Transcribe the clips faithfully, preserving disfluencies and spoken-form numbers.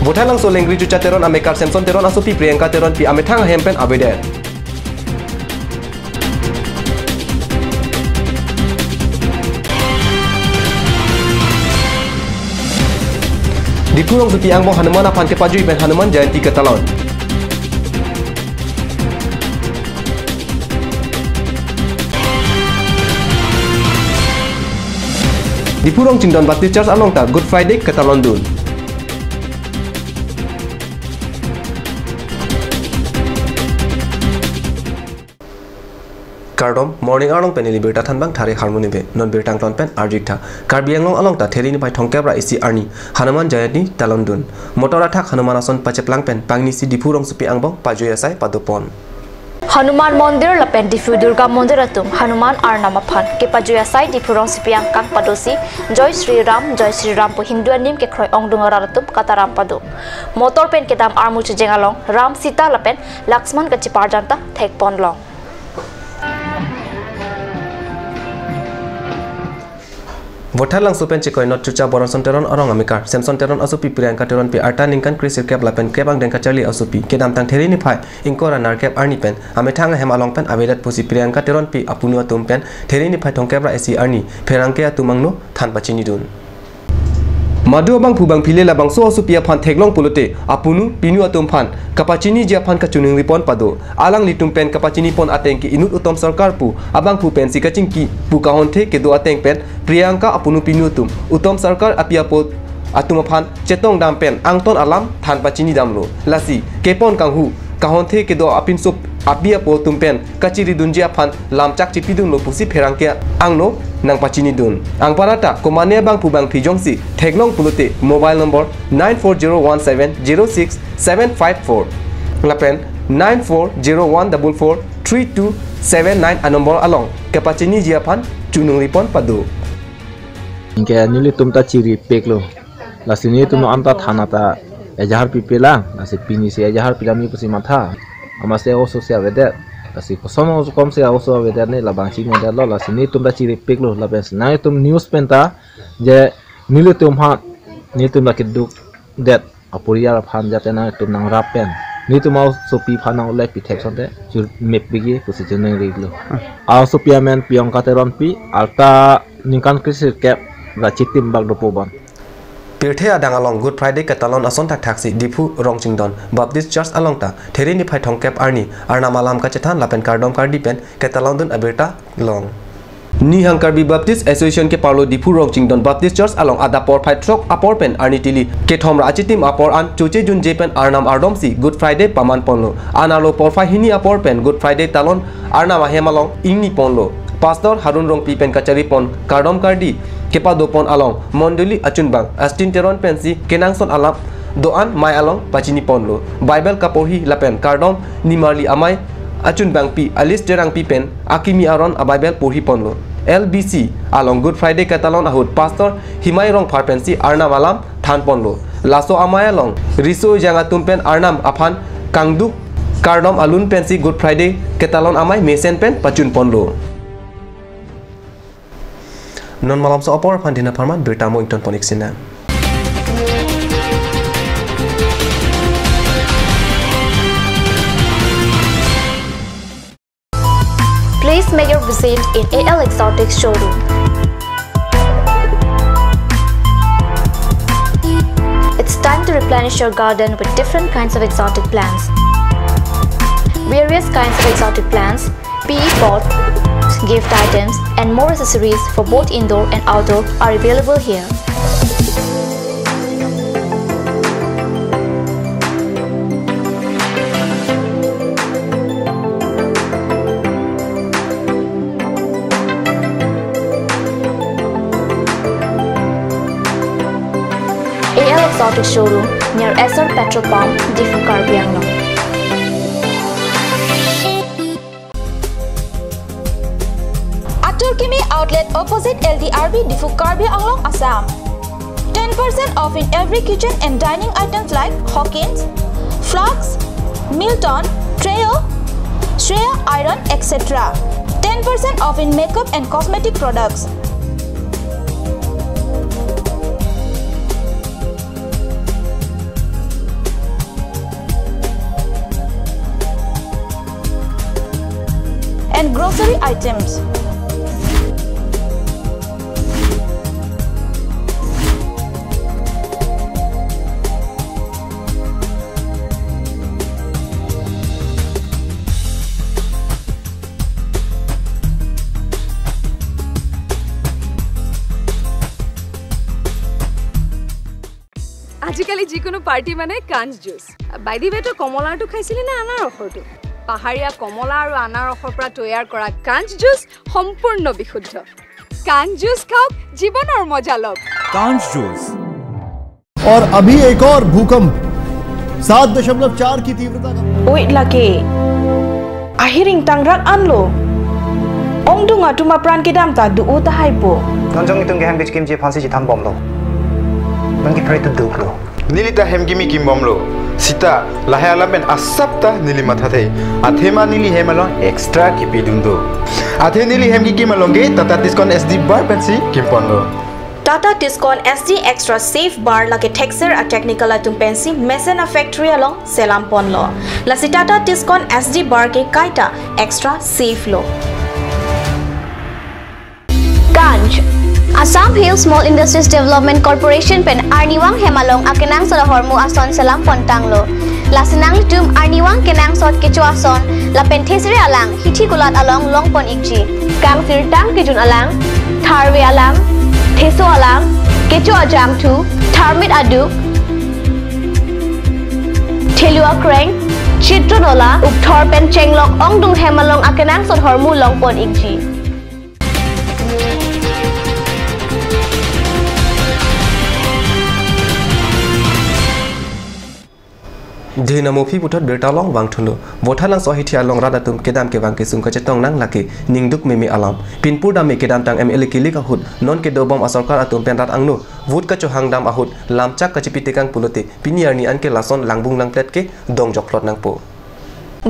Voithalangso Lengri Chucha Teron amekar Samson Teron asopi Priyanka Teronpi amethang ahem pen avedet. Diphu rongsopi angbong Hanuman aphan kepajui pen Hanuman Jayanti ketalon. Diphu Rongchingdon Baptist Church along ta Good Friday ketalondun. Kardom, Morning Arlong pen neli birta thanbang Thare Harmony Bey. Non birta angton pen arjik tha. Karbi Anglong along ta There niphai thomkep ra isi arni Hanuman Jayanti talondun. Motor athak Hanuman ason pacheplang pen pangnisi Diphu rongsopi angbong pajui asai padopon. Hanuman Mondir lapen Diphu Durga Mondir atum Hanuman arnam aphan kepajui asai Diphu rongsopi angkang padosi Jai Shri Ram, Jai Shri Ram pu Hindu anim kekroi ongdung arat atum kataram pado. Motor pen kedam armu chejeng along Ram, Sita lapen Laxman kacheparjan ta thekponlong. Voithalangso pen chekoi North Chucha Boronson Teron arong amekar Samson Teron asopi Priyanka Teronpi arta ningkan kresirkep lapen kep angdeng kacharli asopi kedamtang There niphai ingkoi ra nerkep arni pen amethang ahem along pen avedet pusi Priyanka Teronpi apunu atum pen There niphai thomkep ra isi arni pherangke atum angno than pachinidun. Madu abangphu bangphile labangso asopi aphan theklong pulote apunu pinu atum aphan kapachiniji aphan kachiningri pon pado. Alanglitum pen kapachinipon ateng ke inut Uttam Sarkar pu abangphu pensi kachingki pu kahonthe kedo ateng pen Priyanka apunu pinu atum Uttam Sarkar api apo atum aphan chetongdam pen angton alam than pachinidamlo. Lasi kepon kanghu kahonthe kedo apinso api apo atum pen kachiridunji aphan lamchak chipidunlo pusi pherangke angno nangpachinidun. Anparta komane abangphu bangphi jongsi theklong pulote mobile number nine four zero one seven zero six seven five four lapen nine four zero one double four three two seven nine a-number along kapachiniji aphan chiningri pon pado. Anke nelitum ta chiripiklo. Lasi nelitum anta thana ta ejahar pipelang, lasi pinisi ejahar pidamji pusi matha. Amatsi oso si avedet. Lasi koson oso komsi oso avedetne labang chinidetlo, lasi nelitum ta chiripiklo, lapensi nanglitum news pen ta je nelitum ha, nelitum ta kedukdet aporiyal aphan jate nangtum nangrap pen nelitum asopi aphan nang-olek pithek sonte chur mepbigi pusi chiningrilo. Asopi amen Priyanka Teronpi, arta ningkan kresirkep ra chitimbak dopo bon. Pirthe adang along Good Friday ketalon ason thakthaksi Diphu Rongchingdon Baptist Church along ta There niphai thomkep arni Arnam alam kachethan lapen kardom kardi pen ketalondun abirta long. Nihang Karbi Baptist Association keparlo Diphu Rongchingdon Baptist Church along adap porphai throk apor pen arni tili kethom ra achitim apor an Choche Junje pen Arnam ardomsi Good Friday paman ponlo. An arlo porphai hini apor pen Good Friday talon Arnam ahem along ingni ponlo. Pastor Harun Rongpi pen kachari pon kardom kardi kepado pon along mondoli achunbang Astin Teron pensi kenangsot alam do-an mei along pachini ponlo. Bible kaporhi lapen kardom nimarli amei achunbangpi Alice Terangpi pen akimi aron a-Bible porhi ponlo. L B C along Good Friday ketalon ahut Pastor Himai Rongphar pensi Arnam alam than ponlo. Laso amei along riso ejang atum pen Arnam aphan kangduk kardom alun pensi Good Friday ketalon amei mesen pen pachun ponlo. Non malomso apor aphan dina pharman birta mo ington pon-ik sinang. Please make your visit in A L Exotic showroom. It's time to replenish your garden with different kinds of exotic plants. Various kinds of exotic plants, P E pots, gift items, and more accessories for both indoor and outdoor are available here. A L Exotic Showroom near Essar Petrol Pump, Diphu, Karbi Anglong. Atur Kimi Outlet opposite L D R B, Diphu, Karbi Anglong, Assam. Ten percent off in every kitchen and dining items like Hawkins, Flask, Milton, Trio, Shreya Iron, et cetera. Ten percent off in makeup and cosmetic products. and grocery items. আজিকালি যিকোনো পাৰ্টি মানে কাঞ্চ juice. By the way, তই কমলাৰটো খাইছিলি নে আনাৰসৰটো? পাহাৰীয়া কমলা আৰু আনাৰসৰ পৰা তৈয়াৰ কৰা কাঞ্চ জুচ সম্পূৰ্ণ বিশুদ্ধ। কাঞ্চ জুচ খাওক, জীৱনৰ মজা লওক। Kanch Juice। और अभी एक और भूकंप, सात दशमलव चार की तीव्रता का। Oi lake, ahiring tangrak anlo. Ongdung atum apran kedam ta do-o tahai po. Non jong itum kehem kechikimji aphansi chethan bomlo. Non kephere tu duklo. Neli ta hem kimi kim bomlo. Sita, lahai alam pen asap ta neli mathathe. Athema neli hem along extra kipidun do. Athe neli hem kikim along ke Tata Tiscon S D Bar pensi kimponlo. Tata Tiscon S D Extra Safe Bar lake thekser a-technical atum pensi mesen a-factory along selam ponlo. Lasi Tata Tiscon S D Bar ke kaita extra safe lo. Kanch. Assam Hill Small Industries Development Corporation pen arnivang hem along akenangsot ahormu ason selam pon tanglo. Lasi nanglitum arnivang kenangsot kecho ason lapen thesere alang hithi kulat along longpon ikji. Kangsirtang kejun alang, tharve alang, theso alang, kecho ajangthu, tharmit aduk, thelu akreng, chitro nola, ukthor pen chenglok ongdung hem along akenangsot ahormu longpon ikji. Dei namo aphi puthot birta along vangthulo. Vothatlangso ahithi along rat atum kedam kevang kesung kachetong nang lake ningduk meme alam. Pinpur dam-e kedamtang M L A kilik ahut non kedobom asorkar atum pen rat angno vote kachohang dam ahut lamchak kachepi tekang pulote pini arni anke lason langbung langplet ke dong jokplot nangpo.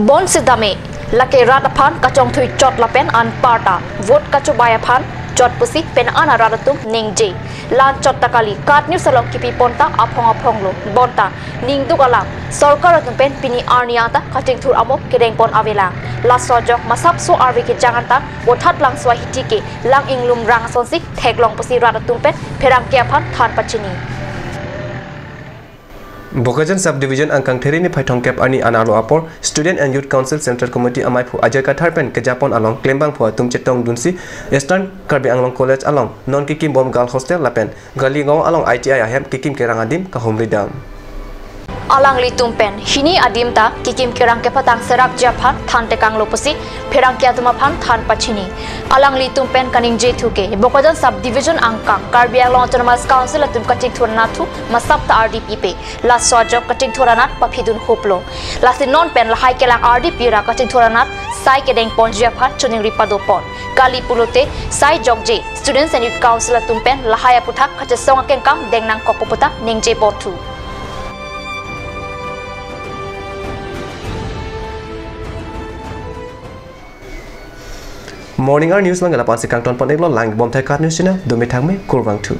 Bonsi dam-e, lake rat aphan kachongthui chot lapen anparta vote kachobai aphan chot pusi pen-an arat atum ningje. La-an chot ta kali, kat news along kipi pon ta aphong aphong lo. Bonta ningduk alam, sorkar atum pen pini arni anta kachingthur amo kedeng pon avelang. Laso ajok masapso arve kejang anta vothatlangso ahithi ke lang inglum rang asonsi theklong pusi rat atum pen pherangke aphan than pachini. Bokajan Subdivision angkang three niphai thomkep arni an arlo apor Student and Youth Council Central Committee amaiphu Ajay Kathar pen kejapon along klembangphu atum chetongdunsi Eastern Karbi Anglong College along non kikimbom Girl Hostel lapen Galigaon along I T I ahem kikim kerang adim kahumri dam. Alanglitum pen hini adim ta kikim kerang kepatang serakji aphan than tekanglo pusi pherangke atum aphan than pachini. Alanglitum pen kaningjethu ke Bokajan Subdivision angkang Karbi Anglong Autonomous Council atum kachingthur anatthu masap ta ardi pipe. Laso ajok kachingthur anat paphidun hoplo. Lasi non pen lahai kelang ardi pira kachingthur anat sai kedeng ponji aphan choningri padopon. Kali pulote sai jokje Students and Youth Council atum pen lahai aputhak kachesong akengkam deng nangkokpo puta ningje bonthu. Morning Hour News lang ke lapu-ansi kangton pon-iklo, lang bomthek kat news channel, dome thangme, kurvangthu.